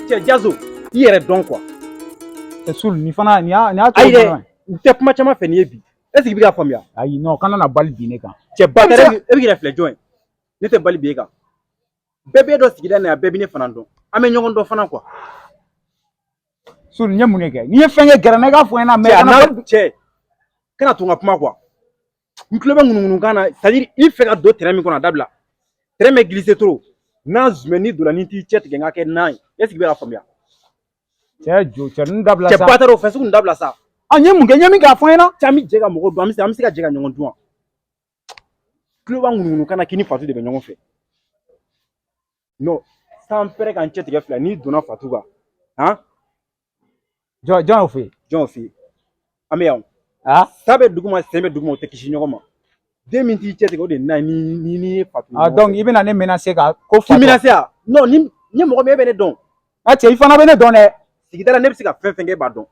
Cɛ Jazo, i yɛrɛ dɔn quoi. Cɛ Sulu, nin fana nin y'a Ayi cogo dɛ, jumɛn? N tɛ kuma caman fɛ nin ye bi. Est ce que i bɛ k'a faamuya? Ayi, non, kana na bali bin ne kan. Cɛ bâtard, e bɛ k'i yɛrɛ filɛ jɔn ye? Ne tɛ bali bi e kan. Bɛɛ b'e dɔn sigida in na yan, bɛɛ bɛ ne fana dɔn. An bɛ ɲɔgɔn dɔn fana quoi. Sulu, n ye mun de kɛ? N'i ye fɛn kɛ, gɛrɛ n na, i k'a fɔ n ɲɛna, mais Cɛ, a kana n'a bali. Cɛ, kana to n ka kuma quoi. N tulo bɛ ŋunuŋunukan na, c'est à dire i fɛ ka don terrain min kɔnɔ, a dabila. Terrain bɛ glisser trop. N'a zumɛ n'i donna, ni t'i cɛ tigɛ, n ka kɛ nan ye. Est ce que i bɛ k'a faamuya? Cɛ jo, cɛ ninnu dabila Cɛ sa. bâtard, o fɛn sugu nin dabila sa. A n ye mun kɛ? N ye min kɛ, a fɔ n ɲɛna. Cɛ, an bɛ jɛ ka mɔgɔ dun, an bɛ se ka jɛ ka ɲɔgɔn dun wa? Tulo b'a ŋunuŋunukan na k'i ni Fatu de bɛ ɲɔgɔn fɛ. Non, san pɛrɛ ka n cɛ tigɛ fila n'i donna Fatu kan. Han? Jɔn y'o fɔ ye? Jɔn y'o f'i ye? An bɛ yan o. Ah. Sa bɛ duguma, sen bɛ duguma, o tɛ kisi ɲɔgɔn ma. Den min t'i cɛ tigɛ, o de ye nan ye ni ye Fatu ye Ah, ɲɔgɔn donc fɛ. i bɛna ne menacer ka ko K'i Fatu. menacer wa? Non, ni ni mɔgɔ min e bɛ ne dɔn. Ah cɛ, i fana bɛ ne dɔn dɛ. Sigida la, ne bɛ se ka fɛn fɛn kɛ, e b'a dɔn.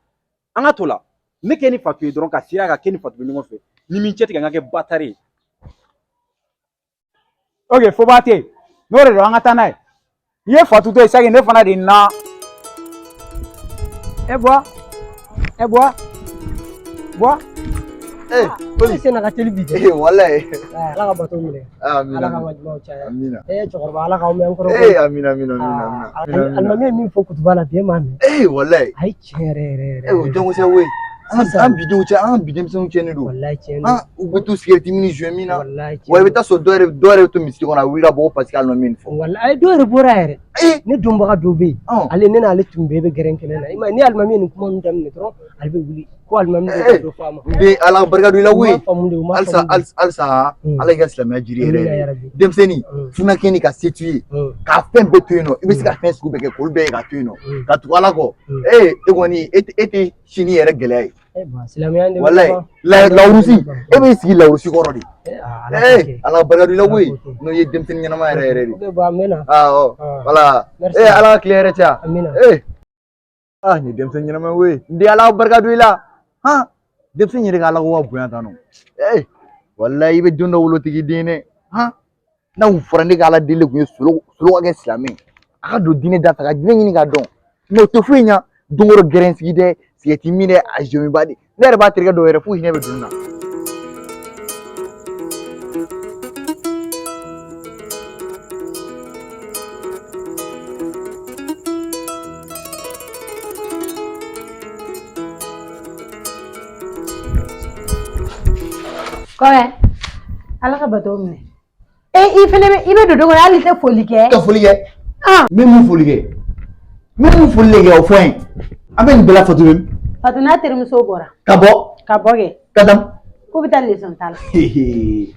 An ka to la. Ne k'e ni Fatu ye dɔrɔn ka sira ka k'e ni Fatu bɛ ɲɔgɔn fɛ. Ni min cɛ tigɛ, n ka kɛ bâtard ye. Ok, foba tɛ yen. N'o de don, an ka taa n'a ye. N'i ye Fatu to yen, saki ne fana de na. E bɔ. E bɔ. Bɔ. Eh, E sen ka teli bi dɛ. eh, wallahi. Ala ka bato minɛ. Amina. Ala ka wajibaw caya. Amina. E cɛkɔrɔba, Ala k'aw mɛn n kɔrɔ. Eh, amina, amina, amina, amina. Amina. Alimami ye min fɔ kutuba la bi, e m'a mɛn? Eh, wallahi. A ye tiɲɛ yɛrɛ yɛrɛ yɛrɛ. Eh, o jagosa we. An Sisan. an bidenw cɛ, an bi denmisɛnninw cɛnnen don. Walayi, tiɲɛ don. An u bɛ to sigɛriti min ni joint min na. Walayi, tiɲɛ Wa i bɛ don. taa sɔrɔ dɔw yɛrɛ bɛ to misiri kɔnɔ, a wuli ka bɔ ko parce que alimami ye nin fɔ. Walayi, ayi, dɔw yɛrɛ bɔra yɛrɛ. Eh, Ne dɔnbaga dɔ bɛ yen. Ale ne n'ale tun bɛɛ bɛ gɛrɛn kelen na. I m'a ye, ni alimami ye nin kuma ninnu daminɛ dɔrɔn, ale bɛ wuli ko alimami bɛ ka Eh. dɔ fɔ a ma. N den, Ala ka barika don i la U koyi. m'a faamu de, u m'a Halisa faamu de. halisa halisa Ala y'i ka silamɛya jiri yɛrɛ Amina yɛrɛ. yarabi. Denmisɛnnin, funakɛ ni ka se t'i ye. K'a fɛn bɛɛ to yen nɔ, i bɛ se ka fɛn sugu bɛɛ kɛ k'olu bɛɛ ye k'a to yen nɔ. Ka tugu Ala kɔ. Ee, e kɔni e tɛ sini yɛrɛ gɛlɛya ye. Eh, ba, silamɛya de bɛ Walayi, ban. la lawurusi, e b'i sigi lawurusi kɔrɔ de. Eh, ah, Ala k'o Ee, kɛ. Ala barika don i la Ala koyi. k'o kɛ. N'o ye denmisɛnnin ɲɛnama yɛrɛ yɛrɛ de. Ok, ba, n bɛ na. Awɔ, Ah. voilà. Merci. Ee, Ala ka tile hɛrɛ caya. Amina. Ee, ah, nin ye denmisɛnnin ɲɛnama ye koyi. N den, Ala ka barika don i la. Han, denmisɛnnin yɛrɛ ka Ala ko ka bonya tan nɔ. Ee, walayi, i bɛ don dɔ wolo tigi den dɛ. Han, n'a kun fɔra ne ka Ala deli kun ye Solo Solo ka kɛ silamɛ ye. A ka don diinɛ da fɛ, ka diinɛ ɲini k'a dɔn. Mais o tɛ foyi ɲa. Don o don gɛrɛn sigi dɛ, sigɛriti min dɛ, a joint ba de. Ne yɛrɛ b'a terikɛ dɔw yɛrɛ f'u hinɛ bɛ don n na. Kɔmɛ, Ala ka bato minɛ. E, i fɛnɛ bɛ i bɛ don kɔnɔ, hali i tɛ foli kɛ. Ka foli kɛ. Ah. N bɛ mun foli kɛ? N bɛ mun foli de kɛ, o fɔ n ye. An bɛ nin bɛɛ la Fatu bɛ min? Fatu n'a terimuso bɔra. Ka bɔ. Ka bɔ kɛ. Ka taa. K'u bɛ taa leçon ta la. Ee!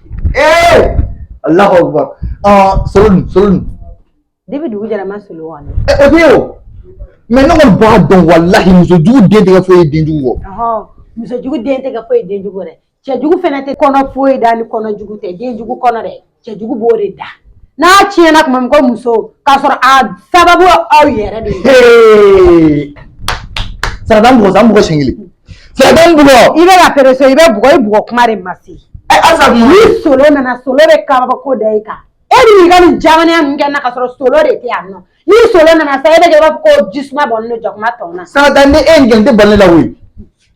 Allahu akbar. Ah, Solo dun, Solo dun. Depuis dugu jɛra, ma Solo kɔni. Eh, o tɛ ye o. Mais ne kɔni b'a dɔn walahi, muso jugu den tɛ kɛ foyi ye den jugu kɔ. Ɔhɔn, muso jugu den tɛ kɛ foyi ye den jugu dɛ. Cɛ jugu fɛnɛ tɛ kɔnɔ foyi da ni kɔnɔ jugu tɛ, den jugu kɔnɔ dɛ. Cɛ jugu b'o de da. N'a tiɲɛna tuma min ko muso, k'a sɔrɔ a sababu ye aw yɛrɛ de ye. Hey! Sarada n bugɔ sa, n bugɔ siɲɛ kelen. Sarada n bugɔ. I bɛ ka presser, i bɛ bugɔ, i bugɔ kuma de ma se. Ɛ, halisa kuma. Ni Solo nana, Solo bɛ kabako da i kan. E bɛ n'i ka nin jamanaya ninnu kɛ n na k'a sɔrɔ Solo de tɛ yan nɔ. Ni Solo nana sa, e bɛ kɛ i b'a fɔ ko jisuma bɔnnen don jakuma tɔn na. Sarada, ni e ye nin kɛ, n tɛ bali ne la koyi.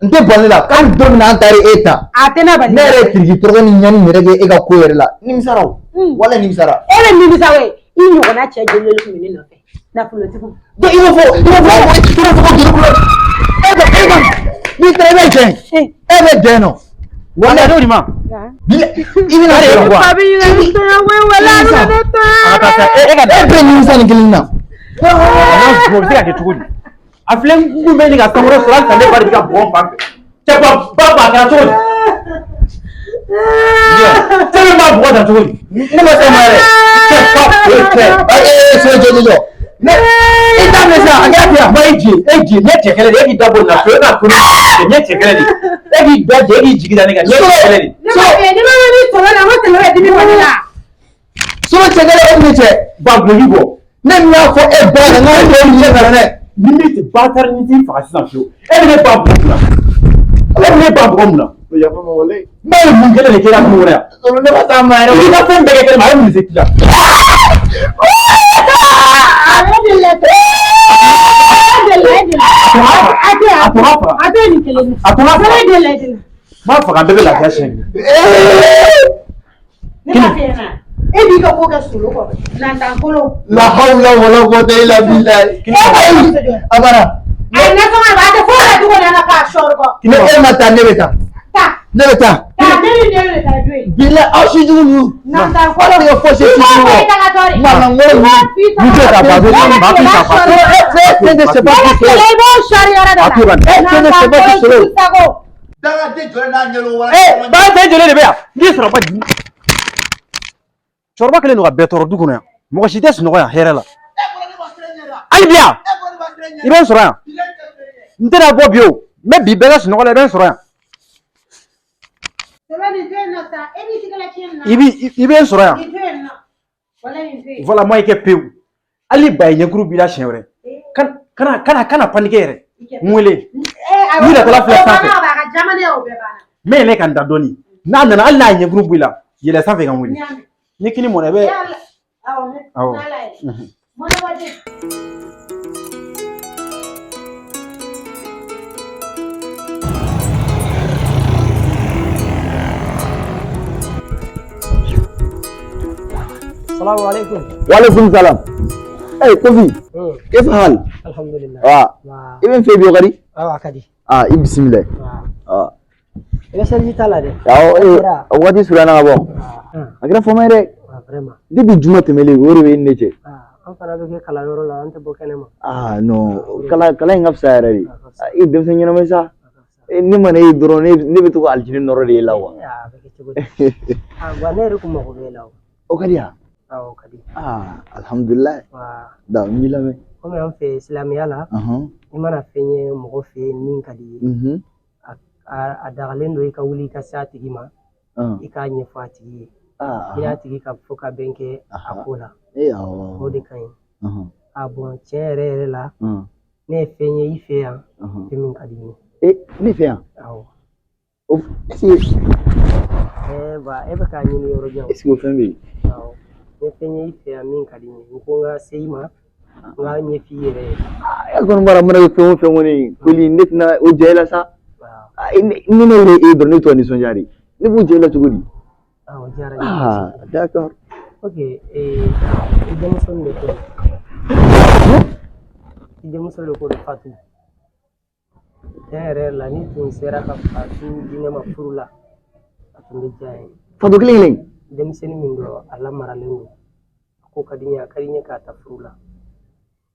N tɛ bali ne la. K'an don min na an taara e ta. A tɛna bali. Ne yɛrɛ ye kiriki tɔrɔkɔ ni ɲani yɛrɛ kɛ e ka ko yɛrɛ la. Nimisara o. Walahi, nimisara. E bɛ nimisa o ye. I ɲɔgɔnna cɛ joli joli tun bɛ ne nɔfɛ. Nafolotigiw. Donc i b'o fɔ ko joli kura. E ka n'i taara i bɛ jɛn. E bɛ jɛn nɔ. Walahi, n'o de ma. I bɛna sɔrɔ quoi. Fa bɛ ɲinɛ ne tɔɲɔ koyi, walahi a bɛ ne tɔɲɔ. A ka taa sa, e ka E bɛ nimisa nin kelen na. N'a bugɔ, o bɛ se ka kɛ cogo di? A filɛ, n kun bɛ ɲini ka sankɔrɔ sɔrɔ halisa, ne ba de bɛ ka bugɔ n fan fɛ. Cɛ ba ba ba, a kɛra cogo di? Cɛ min b'a bugɔ tan cogo di? Ne ma se ma yɛrɛ. Cɛ ba, ee cɛ. Ee, so jɔ jɔ jɔ. Ne i t'a minɛ sisan, a kɛra ten. Ba, e je, e je, ne cɛ kɛlɛ de, e k'i da bɔ nin na pewu, e ka to ne ne cɛ kɛlɛ de. E k'i da jɛ, e k'i jigi da ne kan, ne cɛ kɛlɛ de. Ne ma fɛ, ne ma ni Solo na, n ko Solo bɛ dimi bɔ ne la. So cɛ kɛlɛ, e ni cɛ. Ba, guloki bɔ. Ne min y'a fɔ e ba ɲɛna, n k'a ye nin cɛ ka na dɛ. Ni min tɛ bâtard ni t'i faga sisan fiyewu. E bɛ ne ba bugɔ mun na? E bɛ ne ba bugɔ mun na? Yafa ma walayi. N'a ye mun kɛlɛ de kɛ la kungo kɔnɔ yan? Solo, ne ma s'a ma yɛrɛ. I b'i ka fɛn bɛɛ kɛ kɛnɛ ma, a ye mun de se k'i la? A bɛ de la. A to n k'a faga. A to yen nin kelen. A to n k'a faga. Kelen de la i tɛna. N b'a faga, an bɛɛ bɛ lafiya siɲɛ kelen. Ne b'a f'i ɲɛna. E b'i ka ko kɛ solo kɔrɔ. Nantankolo. La hawla wala quwwata illa billah. Ayi, a banna. A ye nasɔngɔ b'a tɛ foyi la du kɔnɔ yan nɔ k'a sɔɔri kɔ. Ne e ma taa, ne bɛ taa. Taa. Ne bɛ taa. Taa, ne ni den de taa du ye. Bilahi, aw si jugu ninnu. Nantankolo. Ala de ka fɔ se I b'a jugu fɔ i tagatɔ de. Malangolo ninnu. N tɛ taa, ba ba to yen, ba to yen. E fɛn tɛ sɛbɛn Wala kɛlɛ i b'o sɔɔri yɔrɔ dɔ la. A to yen bani. E fɛn tɛ sɛbɛn tɛ solo. Sago. Dangaden jɔlen n'a ɲɛlo wala. Ee, ba fɛn joli de bɛ yan? N'i sɔrɔ ba jigin. Cɛkɔrɔba kɛlen don ka bɛɛ tɔɔrɔ du kɔnɔ yan. Mɔgɔ si tɛ sunɔgɔ yan hɛrɛ la. Hali bi yan, i bɛ n sɔrɔ yan. N tɛna bɔ bi o. N bɛ bi bɛɛ ka sunɔgɔ la, i bɛ n sɔrɔ yan. Sɛbɛn nin to yen nɔ sa, e b'i tigɛ la tiɲɛ nin na. I bɛ n sɔrɔ yan. Nin to yen nɔ. Wala nin to yen. Voilà, moi i kɛ pewu. Hali ba ye ɲɛkuru b'i la siɲɛ wɛrɛ. Kana kana kana paniquer yɛrɛ. N wele. Ee, N yɛlɛtɔla filɛ o sanfɛ. banna, a ka jamanenya o bɛɛ banna. N bɛ yɛlɛ ka n da dɔɔni. N'a nana, hali n'a ye ɲɛkuru b'i la, yɛlɛ sanfɛ ka n wele. N y'a mɛn. Ni kini mɔna i bɛ. Yala, awɔ, ne Awɔ. n'Ala ye. Mɔnɛbɔden. Salamu alaikum. Waalaikum salam. Eh, Kofi, kayfa hal? Alhamdulillah. Ah, Wa i bɛ n fɛ bi o ka di? awa, a ka di. Ah, i bisimila. Wa Ah, i bɛ seliji ta la dɛ. awɔ, ee, Kɛra. a waati surunyana ka bɔ. Ah, A kɛra fama ye dɛ. ah, vraiment. Depuis juma tɛmɛlen, o de bɛ e ni ne cɛ. Ah, an fana bɛ kɛ kalanyɔrɔ la, an tɛ bɔ kɛnɛ ma. Ah, non, kalan kalan in ka fisa yɛrɛ de. Ah, i ye denmisɛn ɲɛnama ye sa. A ka fisa. Eh, ne mana e ye dɔrɔn, ne bɛ to ka alijinɛ nɔrɔ de ye la wa. Eh, a bɛ kɛ cogo di? Ah, wa ne yɛrɛ kun mago b'e la o. O ka di yan? Awɔ, o ka di. Ah, alhamdulilayi. Wa Da, n b'i lamɛn. komi an fɛ silamɛya la, Ɔhɔn. i mana fɛn ye mɔgɔ fɛ yen min ka di i ye, a dagalen don i ka wuli i ka se a tigi ma, i k'a ɲɛfɔ a tigi ye. Ah, I n'a tigi ka fɔ ka bɛn kɛ a ko la. Eh, awɔ. O de ka ɲi. Ɔhɔn. A bɔn tiɲɛ yɛrɛ yɛrɛ la, ne ye fɛn ye i fɛ yan, fɛn min ka di n ye. Eh, ne fɛ yan? Awɔ. O, est-ce que Eh, ba e bɛ k'a ɲini yɔrɔ jan. est ce que o fɛn bɛ yen? Awɔ. N ye fɛn ye i fɛ yan min ka di n ye. N ko n ka se i ma, n k'a ɲɛf'i yɛrɛ ye. Ah, e kɔni b'a dɔn a mana kɛ fɛn o fɛn kɔni, Koli, ne tɛna o ja i la sa. Awɔ. Ah, ni ne yɛrɛ ye e dɔrɔn, ne bɛ to ka nisɔndiya de. Ne b'o ja i la cogo di? Ah, o diyara n ye Ah, kosɛbɛ. d'accord. Ok, eh, i denmuso nin de ko don. I denmuso de ko don Fatu. Tiɲɛ yɛrɛ yɛrɛ la, ni tun sera ka Fatu di ne ma furu la, a tun bɛ diya n ye. Fatu kelen kelen. Denmisɛnnin min don, a lamaralen don. A ko ka di n ye, a ka di n ye k'a ta furu la.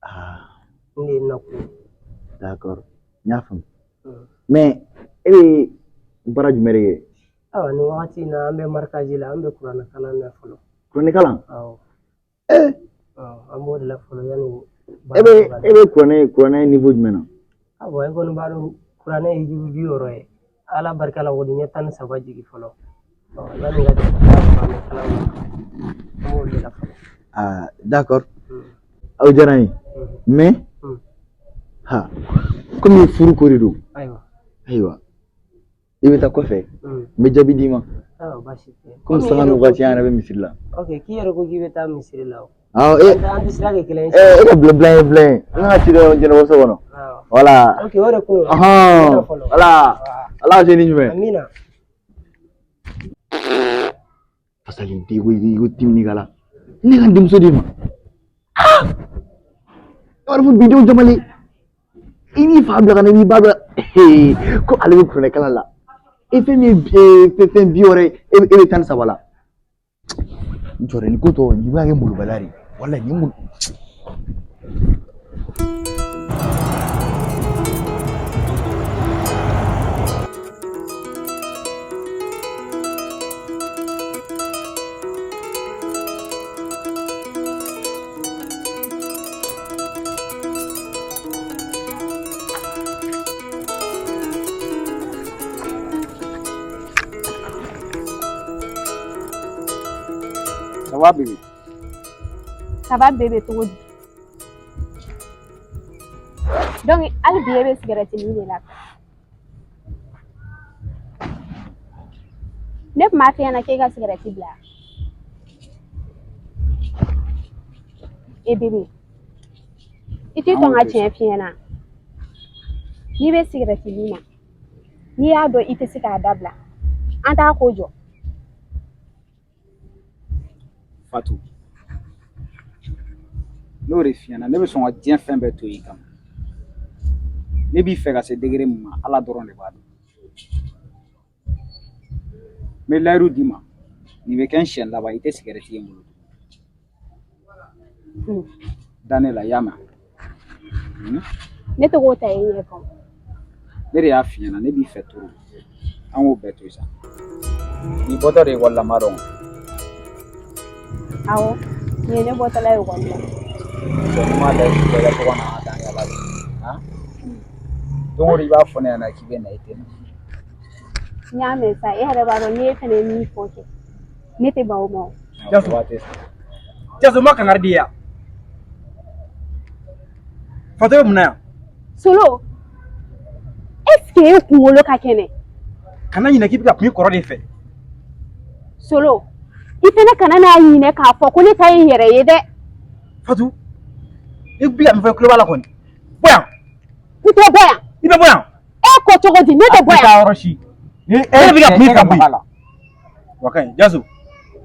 Ah, Nin de ye n nakun ye. d'accord. N y'a faamu. Mm. Mais e bɛ baara jumɛn de kɛ? Ayiwa, nin wagati in na, an bɛ marikaji la, an bɛ kuranɛ kalan na fɔlɔ. Kuranɛ kalan? Awɔ. Eh, Awɔ, an b'o de la fɔlɔ yanni e baara bɛ wɛrɛ ka e bɛ kuranɛ niveau jumɛn na? Awɔ, e kɔni b'a dɔn kuranɛ ye juru 60 ye. Ala barika la kɔni, n ye 13 jigin fɔlɔ. Ɔ, yanni ka taa kuranɛ kalan na, an b'o de la fɔlɔ. Ah, d'accord. Mm. Aw diyara n ye. Mais ha, komi furu ko de don. Ayiwa. Ayiwa. I bɛ taa kɔfɛ. Mm. N bɛ jaabi d'i ma. Ayiwa, baasi tɛ. Komi Komi i sanga yɛrɛ ni ko waati an yɛrɛ bɛ misiri la. Ok, k'i yɛrɛ ko k'i bɛ taa misiri la o. Awɔ, e An tɛ sira kɛ kelen ye. e ka bila bila ye bila ye. N ka ci dɔ ɲɛnabɔ so kɔnɔ. Awɔ. Voilà. Ok, o de kun don. Ɔhɔn. Fɔlɔ. Voilà. Ala ka se ni jumɛn. Amina. Fasalen den ko i ko timinikala. Ne ka n denmuso d'e ma. Ah! E b'a dɔn fo bidenw jamalen. I n'i fa bila ka na, i n'i ba bila. Ee, ko ale bɛ kuranɛ kalan la. E fɛn min ye fɛn 60 ye, e bɛ 13 la. N jɔra nin ko tɔ nin bɛ ka kɛ molobaliya de ye. Walayi nin malo. Ça va, bébé? Ça va bébé cogo di? Donc hali bi e bɛ sigɛrɛti min de la. Ne tun b'a f'i ɲɛna k'e ka sigɛrɛti bila. E bébé, i t'i sɔn ka tiɲɛ f'i ɲɛna. N'i bɛ sigɛrɛti min na, n'i y'a dɔn i tɛ se k'a dabila, an t'a ko jɔ. Fatu, n'o de f'i ɲɛna, ne bɛ sɔn ka diɲɛ fɛn bɛɛ to i kama. Ne b'i fɛ ka se degré min ma, Ala dɔrɔn de b'a dɔn. N bɛ layiru d'i ma, nin bɛ kɛ n siɲɛ laban, i tɛ sigɛrɛti ye n bolo. Da ne la, i y'a mɛn? Ne tɛ k'o ta e ɲɛ kan. Ne de y'a f'i ɲɛna, ne b'i fɛ trop. An k'o bɛɛ to yen sa. Nin bɔtɔ de ye ekɔli la, n b'a dɔn. Awɔ, nin ye ne bɔtɔla ye ekɔli la. Ne m'a da i bɛɛ ka so kɔnɔ an ka taa yala de. Han? Don o don i b'a fɔ ne ɲɛna k'i bɛ na, i tɛ na. N y'a mɛn sa, e yɛrɛ b'a dɔn n'i ye fɛnɛ ye min fɔ kɛ, ne tɛ ban o ma o. Jaso, Jaso, ma kangari di yan. Fato bɛ mun na yan? Solo, est ce que e kunkolo ka kɛnɛ? Kana ɲinɛ k'i bɛ ka kuma i kɔrɔ de fɛ. Solo, i fɛnɛ kana n'a ɲinɛ k'a fɔ ko ne ta ye n yɛrɛ ye dɛ. Fatu, i bɛ ka min fɔ i tulo b'a la kɔni. Bɔ yan. N tɛ bɔ yan. I bɛ bɔ yan. E ko cogo di, ne tɛ bɔ yan. Yɔrɔ si. Ni e bɛ ka kuma i fɛ koyi. La. Wa ka ɲi, Jaso,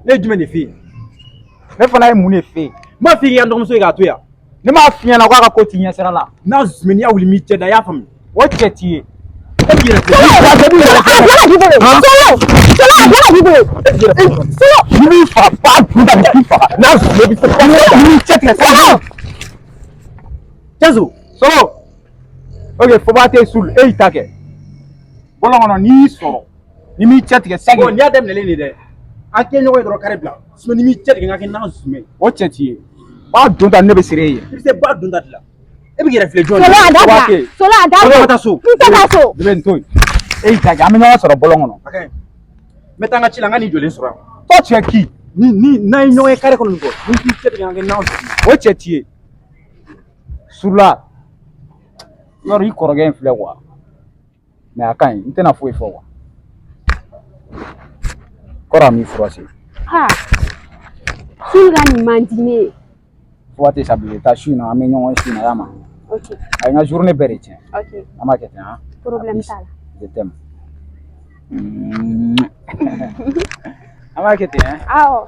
ne ye jumɛn de f'i ye? Ne fana ye mun de f'e ye? N m'a f'i k'i ka n dɔgɔmuso ye k'a to yan. Ne m'a f'i ɲɛna k'a ka ko t'i ɲɛ sira la. N'a zumɛ n'i y'a wuli m'i cɛ da, i y'a faamu. O cɛ t'i ye. E b'i yɛrɛ filɛ. A bɔra k'i bolo. Solo, Solo, a bɔra k'i bolo. Solo. Ni m'i faga, ba dun da k'i faga. N'a zumɛ b'i faga. Ni m'i cɛ tigɛ, Solo. Jaso. Solo. Ok, foba tɛ sul, e y'i ta kɛ. Bɔlɔn kɔnɔ n'i y'i sɔrɔ, ni m'i cɛ tigɛ sagi. Bon, n'i y'a daminɛlen de dɛ. An kɛ ɲɔgɔn ye dɔrɔn kari bila. Sinon ni m'i cɛ tigɛ n ka kɛ n'a zumɛ. O cɛ t'i ye. Ba dun ta ne bɛ siri e ye. I bɛ se ba dun ta de la. E bɛ k'i yɛrɛ filɛ jɔn Solo, a dabila. Solo, a dabila. Solo, ka taa so. N tɛ taa so. Ne bɛ nin to yen. E y'i ta kɛ, an bɛ ɲɔgɔn sɔrɔ bɔlɔn kɔnɔ. A ka ɲi. N bɛ taa n ka ci la, n ka n'i jɔlen sɔrɔ yan. Toi, tu es qui? Ni n'an ye ɲɔgɔn ye kare kɔnɔ nin kɔ, ni k'i cɛ tigɛ n ka kɛ n'a zumɛ. O cɛ t'i ye. Surula. Yɔrɔ i kɔrɔkɛ in filɛ quoi. Mais a ka ɲi, n tɛna foyi fɔ quoi. Kɔrɔ a m'i froissé. Ha. Sulu ka nin man di ne ye. Fo waati sa bi taa su in na, an bɛ ɲɔgɔn ye su in na, y'a mɛn? Ok. A ye n ka journée bɛɛ de tiɲɛ. Ok. An b'a kɛ ten han. Problème t'a la. Je t'aime. An b'a kɛ ten hein. Awɔ.